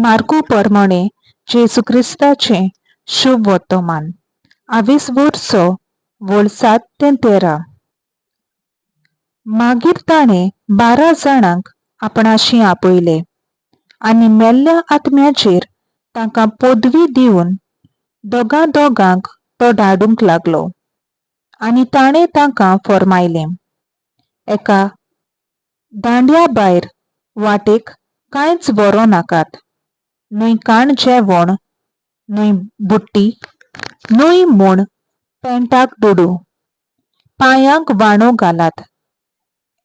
मार्कू परमणे जेजू क्रिस्ताचें शुभ वर्तमान आवीस वर्सो वळ 7 ते 13. मागीर ताणें 12 जाणांक आपणाशी आपयले आनी मेल्ल्या आत्म्याचेर तांकां पदवी दिवन दोगां दोगांक तो धाडूंक लागलो. आनी ताणें तांकां फर्मायलें, एका दांड्या भायर वाटेक कांयच व्हरूं नाकात, न्हय खाण जेवण, न्हय बुट्टी, न्हय म्हूण पेंटाक दुडू, पांयांक व्हाणो घालात,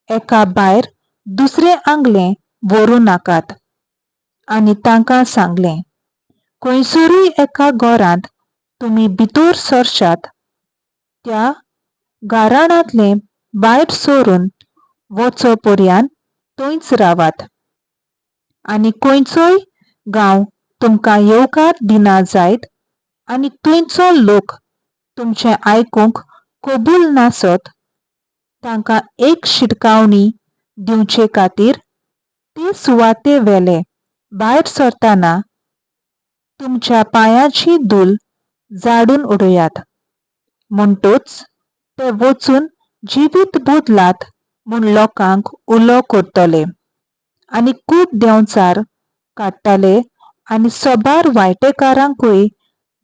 एका भायर दुसरें आंगलें व्हरूं नाकात. आनी तांकां सांगलें, खंयसरूय एका घरांत तुमी भितर सरशात त्या घराण्यांतले भायर सरून वचो पर्यंत थंयच रावात. आनी खंयचोय गांव तुमकां येवकार दिना जायत आनी थंयचो लोक तुमचें आयकूंक कबूल नासत, तांकां एक शिटकावणी दिवचे खातीर ते सुवाते वेले भायर सरतना तुमच्या पांयाची धूल झाडून उडयात. म्हणटूच ते वचून जिवीत बदलात म्हूण लोकांक उलो करतले. आनी खूब देंवचार काडटले आनी सबार वायटेकारांकूय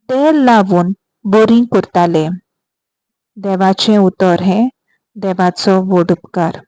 तेल लावन बरीं करताले. देवाचें उतर हें. देवाचो व्हड उपकार.